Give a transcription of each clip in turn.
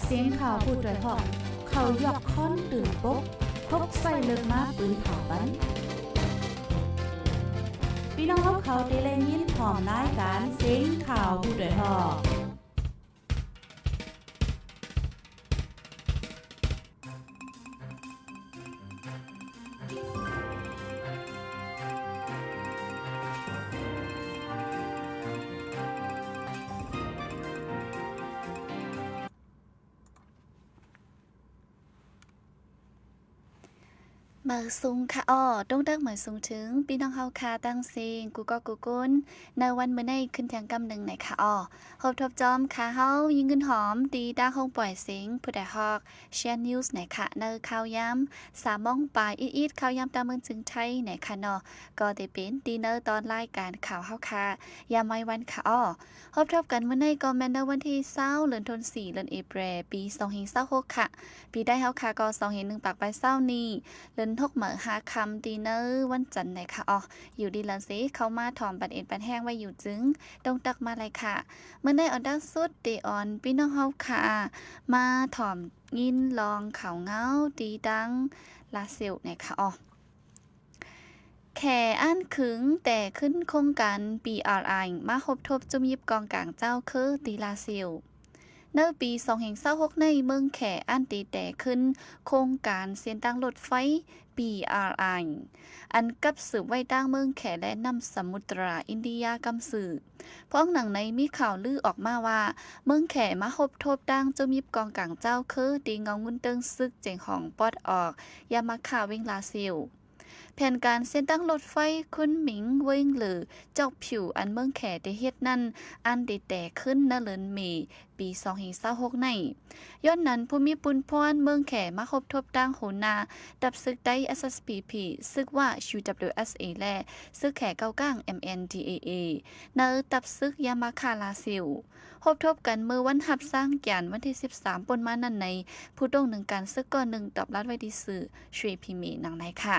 ສຽງຂ່າວຜູ້ດວຍຮອກ ເຂົາຍວກຄ້ອນຕື່ນປົກ ພົກໄຟເລິກມາປືນເຜົາປັນ. ພີ່ນ້ອງເຮົາເຂົາທີ່ໄດ້ຍິນພ້ອມລາຍການສຽງຂ່າວຜູ້ດວຍຮອກ. ເໝີສູງຄ່ະ ອໍ ຕົງຕັກເໝີສູງເຖິງ ພີ່ນ້ອງເຮົາຄ່ະ ທັງເສັງ ກູ່ກອກກູ່ກຸນ ໃນວັນມື້ໃນ ຂຶ້ນທຽງກຳໜຶ່ງ ນະຄະ ອໍ. ພົບທົບຈອມຄ່ະ ເຮົາ ຍິງເງິນຫອມ ຕີຕາກໂຮງປ່ອຍເສັງ ຜູ້ດວຍຮອກ Shan News ນະຄະ ໃນຂ່າວຍາມ ສາມໂມງປາຍອິດໆ ຂ່າວຍາມຕາມເມືອງເຊີງໄທ ນະຄະເນາະ ກໍໄດ້ເປັນ ຕີເນີຕອນລາຍການຂ່າວເຮົາຄ່ະ ຍາມໄວວັນຄ່ະ ອໍ. ພົບທົບກັນມື້ໃນ ກໍແມ່ນໃນວັນທີຊາວ ເດືອນໂທນສີ່ ເດືອນເອເປຣ ປີສອງພັນຊາວຫົກຄ່ະ. ປີໄທເຮົາຄ່ະ ກໍສອງພັນໜຶ່ງປາຍຊາວນີ້ ເດືອນຫົກເໝີຫ້າຄ່ຳ ຕີເນີວັນຈັນ ນະຄະ ອໍ. ຢູ່ດີລະເຊ ເຂົ້າມາຖອມປັນເອັນປັນແຮງໄວ້ຢູ່ຈຶ່ງ ຕົງຕັກມາໄດ້ຄ່ະ. ມື້ໃນອັນດັບສຸດ ເຕອອນ ພີ່ນ້ອງເຮົາຄ່ະ ມາຖອມຍິນລອງຂ່າວເງົາ ຕີທາງລາຊຽວ ນະຄະ ອໍ. ແຂອັນຂຶງແຕ່ຂຶ້ນໂຄງການ ບີອາໄອ ມາຮົບທົບຈຸ້ມຢິບກອງກາງເຈົ້າເຄີ ຕີລາຊຽວ. ໃນປີສອງພັນຊາວຫົກໃນ ເມືອງແຂອັນຕີແຕ່ຂຶ້ນໂຄງການເສັ້ນທາງລົດໄຟ ບີອາໄອ ອັນກັບສືບໄວ້ທາງເມືອງແຂ ແລະ ນ້ຳສະມຸດຕາອິນເດຍກຳຊື່. ພ້ອມໜັງໃນມີຂ່າວລືອອກມາວ່າ ເມືອງແຂມາຮົບທົບທາງຈຸ້ມຢິບກອງກາງເຈົ້າເຄີ ຕີເງົາງຸ່ນເຕີງຊຶກ ແຂວງຮອງປອດອອກ ຢາມາຄາ ແຂວງລາຊຽວ. ແຜນການເສັ້ນທາງລົດໄຟ ຄຸນໝິງ ເວີງເລີ ຈອກຜິວ ອັນເມືອງແຂໄດ້ເຮັດນັ້ນ ອັນໄດ້ແຕ່ຂຶ້ນໃນເດືອນເມ ປີສອງພັນຊາວຫົກໃນ ຍ້ອນນັ້ນ ຜູ້ມີບຸນພອນເມືອງແຂມາຮົບທົບທາງຫົວໜ້າ ທັບຊຶກໄທ ເອສເອສພີພີ ຊຶກວ່າ ຢູດັບເບິນຢູເອສເອ ແລະ ຊຶກແຂເກົາກາງ ເອັມເອັນດີເອເອ ໃນທັບຊຶກຢາມາຄາລາຊຽວ. ຮົບທົບກັນເມື່ອວັນຮັບສ້າງການ ວັນທີສິບສາມ ປົນມານັ້ນໃນ ຜູ້ຕ້ອງໜຶ່ງການຊຶກກ້ອນໜຶ່ງ ຕອບລັດໄວ້ທີ່ຊື່ ຊວຍພີເມ ນາງໃນຄ່ະ.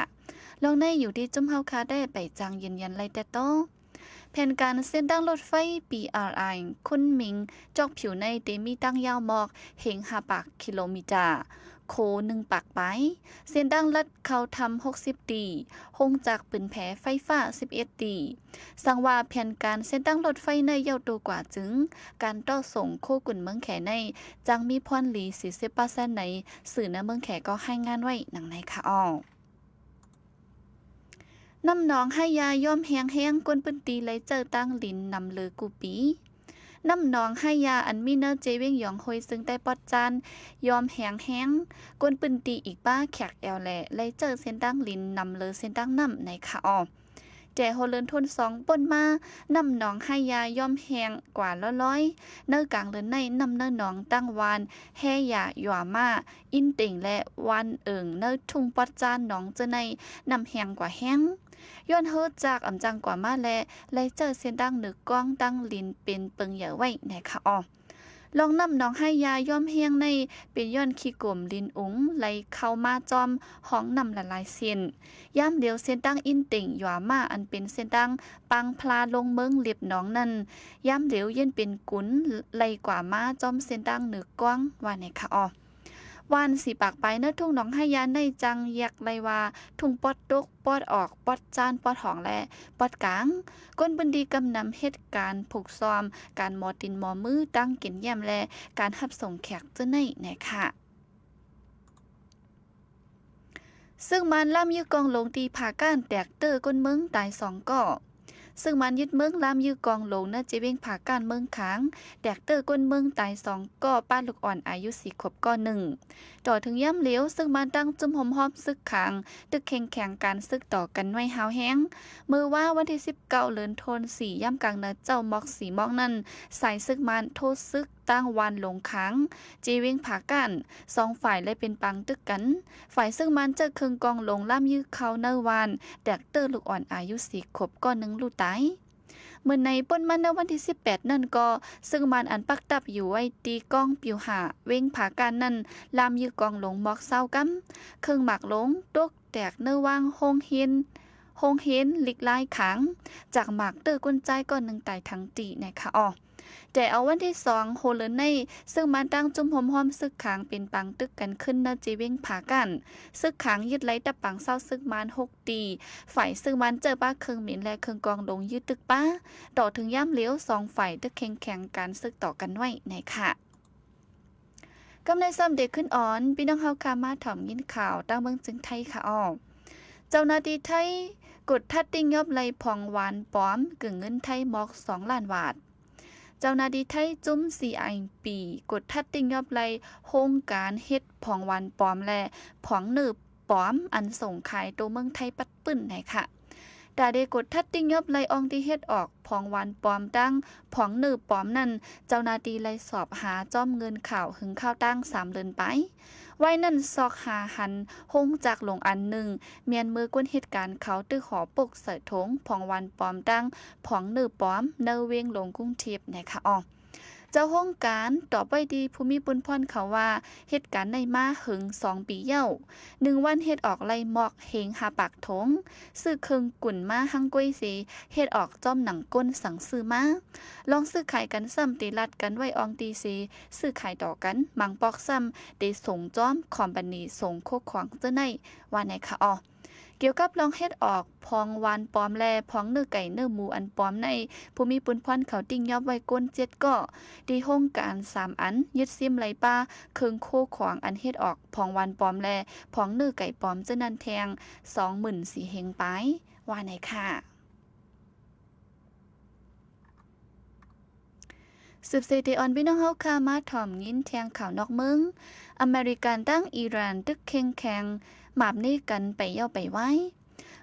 ລອງໃນຢູ່ທີ່ຈຸ້ມເຮົາຄ່ະ ໄດ້ໄປຈ້າງຢືນຢັນໄລ່ແຕ່ຕໍ່. ແຜນການເສັ້ນທາງລົດໄຟ ບີອາໄອ ຄຸນໝິງ ຈອກຜິວໃນ ເຕມີຕັ້ງຍາວໝອກ ເຮງຫ້າປາກກິໂລມີຕາ ໂຄໜຶ່ງປາກປາຍ, ເສັ້ນທາງລັດເຂົ້າຖ້ຳຫົກສິບຕີ, ໂຮງຈັກປືນແຜ່ໄຟຟ້າສິບເອັດຕີ. ສັງວ່າແຜນການເສັ້ນທາງລົດໄຟໃນຍາວໂຕກວ່າຈຶ່ງ ການຕໍ່ສົ່ງໂຄກຸນເມືອງແຂໃນ ຈັ່ງມີພອນລີສີ່ສິບເປີເຊັນໃນ ສື່ໃນເມືອງແຂກໍລາຍງານໄວ້ດັ່ງໃນຄ່ະ. ນ້ຳໜອງໄຮຢາຍ້ອມແຮງແຮງ, ຄົນພື້ນທີ່ໄລ່ເຈີຕັ້ງລິນນຳເລີກູ່ປີ. ນ້ຳໜອງໄຮຢາ ອັນມີໃນເຈວຽງຢອງໂຮຍ ເຊິ່ງໃຕ້ປອດຈານ ຍ້ອມແຮງແຮງ, ຄົນພື້ນທີ່ອີກປ້າແຂກແອວແລ ໄລ່ເຈີເສັ້ນຕັ້ງລິນນຳເລີເສັ້ນຕັ້ງນ້ຳໃນຄ່ະ. ແຕ່ຫົວເດືອນໂທນສອງ ປົນມາ ນ້ຳໜອງໄຮຢາຍ້ອມແຫ້ງກວ່າຮ້ອຍໆ. ໃນກາງເດືອນໃນ ນ້ຳໃນໜອງຕັ້ງວານແຮຢາ ຢວາມາ ອິນເຕັງ ແລະ ວານເອີງ ໃນທົ່ງປອດຈານໜອງເຈີໃນ ນ້ຳແຫ້ງກວ່າແຮງ ຍ້ອນເຮີຈາກອຳຈັງກວ່າມາ ແລະ ໄລ່ເຈີເສັ້ນຕັ້ງເນີກວ້າງຕັ້ງລິນເປັນເປິງໃຫຍ່ໄວ້ໃນຄ່ະ. ລອງນ້ຳໜອງໄຮຢາຍ້ອມແຫ້ງໃນ ເປັນຍ້ອນຂີ້ກົມລິນອຸງໄຫຼເຂົ້າມາຈອມຮ່ອງນ້ຳຫຼາຍໆເສັ້ນ. ຍາມດຽວເສັ້ນທາງອິນເຕັງ ຢວາມາ ອັນເປັນເສັ້ນທາງປາງພລາລົງເມືອງເລັບໜອງນັ້ນ ຍາມດຽວຢ້ຽນເປັນກຸນໄຫຼກວ່າມາຈອມເສັ້ນທາງເນີກວ້າງວ່າໃນຄ່ະ. ວານສີ່ປາກປາຍ ໃນທົ່ງໜອງໄຮຢາໃນ ຈັ່ງແຍກໄດ້ວ່າ ທົ່ງປອດຕົກ, ປອດອອກ, ປອດຈານ, ປອດຮອງ ແລະ ປອດກາງ. ຄົນພື້ນທີ່ກຳນຳເຮັດການຜູກຊ້ອມ, ການໝໍຕິນໝໍມື, ຕັ້ງກິນຢ້ຽມ ແລະ ການຮັບສົ່ງແຂກເຈີໃນແນ່ຄ່ະ. ຊຶກມານລາມຍຶດກອງຫຼວງທີ່ຜາກ້ານ ແຕກເຕີກົ້ນເມືອງຕາຍສອງກໍ. ຊຶກມານຍຶດເມືອງລາມຍຶດກອງຫຼວງ ໃນເຈວຽງຜາກ້ານເມືອງຂາງ ແຕກເຕີກົ້ນເມືອງຕາຍສອງກໍ ປະລູກອ່ອນອາຍຸສີ່ຂວບກໍໜຶ່ງ. ຕໍ່ເຖິງຍາມຫຼຽວ ຊຶກມານຕັ້ງຈຸ້ມໂຮມຮອບຊຶກຂາງ ຕຶກເຄັ່ງແຂງການຊຶກຕໍ່ກັນໄວ້ຮ້າວແຮງ. ມື້ວານວັນທີສິບເກົ້າ ເດືອນໂທນສີ່ ຍາມກາງນາເຈົ້າໝອກສີ່ໂມງນັ້ນ ສາຍຊຶກມານໂທຊຶກ ທາງວານຫຼວງຂາງ ເຈວຽງຜາກ້ານ ສອງຝ່າຍໄດ້ເປັນປາງຕຶກກັນ. ຝ່າຍຊຶກມານເຈີເຄື່ອງກອງຫຼວງລາມຍຶດເຂົ້າໃນວານ ແຕກເຕີລູກອ່ອນອາຍຸສີ່ຂວບກໍໜຶ່ງລູກຕາຍ. ເມື່ອໃນປົນມາໃນວັນທີສິບແປດນັ້ນກໍ ຊຶກມານອັນປັກຕັບຢູ່ໄວ້ທີ່ກອງປິວຫ້າ ວຽງຜາກ້ານນັ້ນ ລາມຍຶດກອງຫຼວງໝອກຊາວກຳ ເຄື່ອງໝາກຫຼວງ ຕົກແຕກໃນຫວ່າງໂຮງຮຽນ ໂຮງຮຽນລິກລາຍຂາງ ຈາກໝາກເຕີກົ້ນຈາຍກໍໜຶ່ງຕາຍທັງຕີໃນຄ່ະ. ແຕ່ເອົາວັນທີສອງ ຫົວເດືອນນີ້ ເຊິ່ງມາຕັ້ງຈຸ້ມໂຮມຮ່ວມຊຶກຂາງເປັນປາງຕຶກກັນຂຶ້ນເນີເຈເວັງຜາກ້ານ. ຊຶກຂາງຍຶດໄລ່ຕັບປາງເຊົາຊຶກມານຫົກຕີ, ຝ່າຍຊຶກມານເຈີປາເຄື່ອງບິນ ແລະ ເຄື່ອງກອງລົງຍຶດຕຶກປາ. ຕໍ່ເຖິງຍາມຫຼຽວ ສອງຝ່າຍຕຶກເຄັ່ງແຂງການຊຶກຕໍ່ກັນໄວ້ໃນຂະ ກຳໃນຊ້ຳເດຂຶ້ນອອນ ພີ່ນ້ອງເຮົາຂ້າມາຖອມຍິນຂ່າວຕາງເມືອງເຈີງໄທຂະອໍ. ເຈົ້າໜ້າທີ່ໄທກົດທັດຕິຫຍັບໄລ່ພອງຫວານປອມ ກຶ່ງເງິນໄທໝອກສອງລ້ານບາດ. ເຈົ້າໜ້າທີ່ໄທຈຸ້ມ ຊີໄອບີ ກົດທັດຕິຫຍັບໄລ່ໂຮງການເຮັດພອງຫວານປອມ ແລະ ພອງເນີປອມ ອັນສົ່ງຂາຍໂຕເມືອງໄທປັດປື້ນໃນຂະ ຕາເດກົດທັດຕິຫຍັບໄລ່ອ່ອງທີ່ເຮັດອອກພອງຫວານປອມ ທັງພອງເນີປອມນັ້ນ ເຈົ້າໜ້າທີ່ໄລ່ສອບຫາຈ້ອມເງິນຂ່າວຫຶງຂ່າວຕ່າງສາມເດືອນປາຍ. ໄວ້ນັ້ນຊອກຫາຫັນໂຮງຈັກຫຼວງອັນໜຶ່ງ ແມ່ນເມື່ອກວນເຮັດການເຂົາຕຶກຫໍປົກໃສ່ຖົງພອງຫວານປອມ ທັງພອງເນີປອມ ໃນເວງຫຼວງກຸງເທບໃນຂະອໍ. ເຈົ້າໂຮງການຕອບໄວ້ທີ່ຜູ້ມີປຸນພອນເຂົາວ່າ ເຮັດການໄດ້ມາເຖິງສອງປີແລ້ວ ໜຶ່ງວັນເຮັດອອກໄລ່ໝອກເຮງຫ້າປາກຖົງ, ຊື້ເຄື່ອງກຸນມາຮັ່ງກ້ວຍເສ ເຮັດອອກຈ້ອມໜັງກົ້ນສັງຊື້ມາ. ລອງຊື້ຂາຍກັນຊ້ຳເຕລັດກັນໄວ້ອ່ອງຕີເສ ຊື້ຂາຍຕໍ່ກັນ, ບາງປອກຊ້ຳເຕສົ່ງຈ້ອມຄອມພານີສົ່ງໂຄຂວາງເຈີໃນ ວ່າໃນຂະອໍ. ກ່ຽວກັບລອງເຮັດອອກພອງຫວານປອມ ແລະ ພອງເນື້ອໄກ່ເນື້ອໝູອັນປອມໃນ ຜູ້ມີປຸນພອນເຂົາຕິຫຍັບໄວ້ກົ້ນເຈັດເກາະ ທີ່ໂຮງການສາມອັນ ຍຶດຊິມໄລ່ປາເຄື່ອງໂຄຂວາງອັນເຮັດອອກພອງຫວານປອມ ແລະ ພອງເນື້ອໄກ່ປອມເຈົ້ານັ້ນແທ່ງສອງໝື່ນສີ່ເຮງປາຍ ວ່າໃນຂະ. ສືບເສຍເຕອອນພີ່ນ້ອງເຮົາຂ້າມາຖອມຍິນແທ່ງຂ່າວນອກເມືອງ. ອາເມລິກັນທັງອີຣານຕຶກເຄັ່ງແຂງ ໝາບໜີກັນໄປເຍົາໄປວາຍ.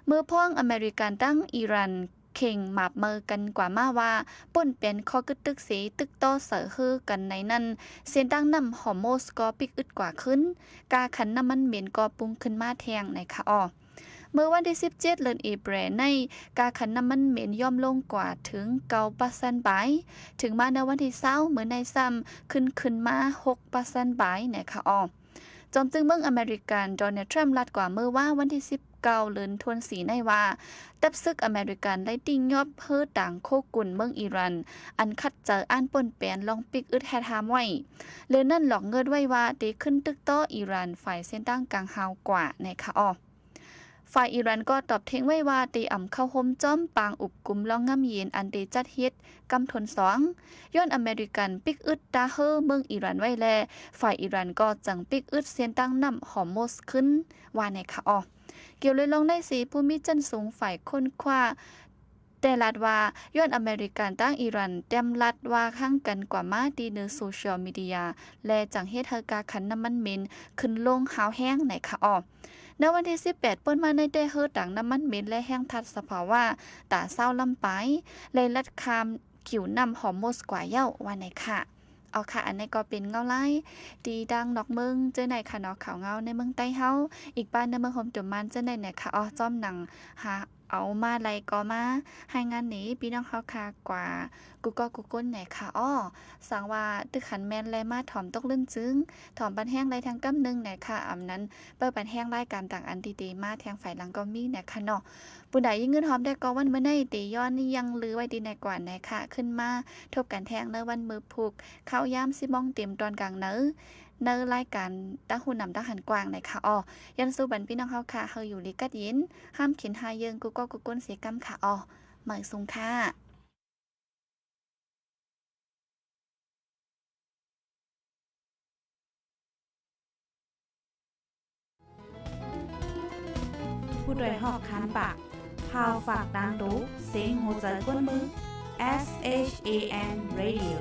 ເມື່ອພ້ອງອາເມລິກັນທັງອີຣານເຄັ່ງໝາບເມີກັນກວ່າມາວ່າ ປົ້ນແປນຂໍ້ກຶກຕຶກເສ ຕຶກຕໍ່ເສີເຮີກັນໃນນັ້ນ ເສັ້ນທາງນ້ຳຮອຣມຸດກໍປິກອຶດກວ່າຂຶ້ນ, ກາຂັນນ້ຳມັນເໝັນກໍປຸງຂຶ້ນມາແທ່ງໃນຂະອໍ. ເມື່ອວັນທີສິບເຈັດ ເດືອນເອເປຣນໃນ ກາຂັນນ້ຳມັນເໝັນຍ່ອມລົງກວ່າເຖິງເກົ້າເປີເຊັນປາຍ, ເຖິງມາໃນວັນທີຊາວ ມື້ໃນຊ້ຳຂຶ້ນຂຶ້ນມາຫົກເປີເຊັນປາຍໃນຂະອໍ. ຈອມຈຶ່ງເມືອງອາເມລິກັນ ໂດນັລ ທຣຳ ລັດກວ່າເມື່ອວານວັນທີສິບເກົ້າ ເດືອນຖົນສີ່ໃນວ່າ ທັບຊຶກອາເມລິກັນໄດ້ຕິຫຍັບເຮີຕາງໂຄກຸນເມືອງອີຣານ ອັນຂັດໃຈອ່ານປົ້ນແປນລອງປິກອຶດແຮດຮາມໄວ້. ເລື່ອງນັ້ນຫຼອກເງີດໄວ້ວ່າເຕຂຶ້ນຕຶກຕໍ່ອີຣານ ຝ່າຍເສັ້ນທາງກາງຮາວກວ່າໃນຂະອໍ. ຝ່າຍອີຣານກໍຕອບເທັງໄວ້ວ່າ ເຕອຳເຂົ້າໂຮມຈ້ອມປາງອຸບກຸມລອງງາມເຢັນອັນເຕຈັດເຮັດກຳທົນສອງ ຍ້ອນອາເມລິກັນປິກອຶດຕາເຮີເມືອງອີຣານໄວ້ແລ ຝ່າຍອີຣານກໍຈັ່ງປິກອຶດເສັ້ນທາງນ້ຳຮອຣມຸດຂຶ້ນ ວ່າໃນຂະອໍ. ກ່ຽວເລື່ອງລອງໃນເສ ຜູ້ມີຊັ້ນສູງຝ່າຍຄົ້ນຄວ້າ ແຕ່ລັດວ່າ ຍ້ອນອາເມລິກັນທາງອີຣານແຕ້ມລັດວ່າທາງກັນກວ່າມາທີ່ເນີໂຊຊຽວມີເດຍ ແລະ ຈັ່ງເຮັດໃຫ້ກາຂັນນ້ຳມັນເໝັນຂຶ້ນລົງຮາວແຮງໃນຂະອໍ. ໃນວັນທີສິບແປດ ປົ້ນມາໃນແຕ່ເຮີຕາງນ້ຳມັນເໝັນ ແລະ ແຮງທັດສະພາວະຕາເຊົ້າລຳປາຍ ແລະ ລັດຂ້າມ ຂິວນ້ຳຮອຣມຸດກວ່າເຍົາ ວ່າໃນຂະ. ເອົາຂະ ອັນນີ້ກໍເປັນເງົາລາຍທີ່ທາງນອກເມືອງເຈີໃນຂະເນາະ ຂ່າວເງົາໃນເມືອງໃຕ້ເຮົາ ອີກບ້ານໃນເມືອງໂຮມຕຸມມານເຈີໃນຂະເນາະ ຈ້ອມໜັງຫາເອົາມາໄລ່ກໍມາໃຫ້ງານນີ້ ພີ່ນ້ອງເຮົາຂະກວ່າ ກຸກກໍກຸກຄົນໃນຂະເນາະ. ສັງວ່າຕຶກຂັນແມ່ນແລະມາຖອມຕົກລື່ນຊຶງ ຖອມບັນແຮງໄດ້ທາງກຳໜຶ່ງໃນຂະ ອຳນັ້ນ ເປີດບັນແຮງລາຍການຕ່າງອັນທີ່ເຕມາແທງໄຟຫຼັງກໍມີໃນຂະເນາະ. ບຸນດາຍຍິງເງິນຫອມແດ່ກໍວັນມື້ໃນ ເຕຍ້ອນຍັງລືໄວ້ດີໃນກວ່າໃນຂະ ຂຶ້ນມາພົບກັນແທງໃນວັນມື້ພຸກ ເຂົ້າຍາມສິບໂມງເຕັມຕອນກາງໃນ ໃນລາຍການຕ່າງຫູນຳຕ່າງຫັນກວ້າງໃນຂະເນາະ. ຍັງສູ້ບັນພີ່ນ້ອງເຮົາຂະ ເຮົາຢູ່ດີກັດເຢັນ ຫ້າມເຂັນຫາເຍີງ ກຸກກໍກຸກຄົນເສກຳຂະເນາະ. ໝາຍສູງຂະ. ຜູ້ດອຍຮອກຄານປາກ ພາວຝາກຕາມໂຕ ເສງຫົວໃຈກວນມື S H A N Radio.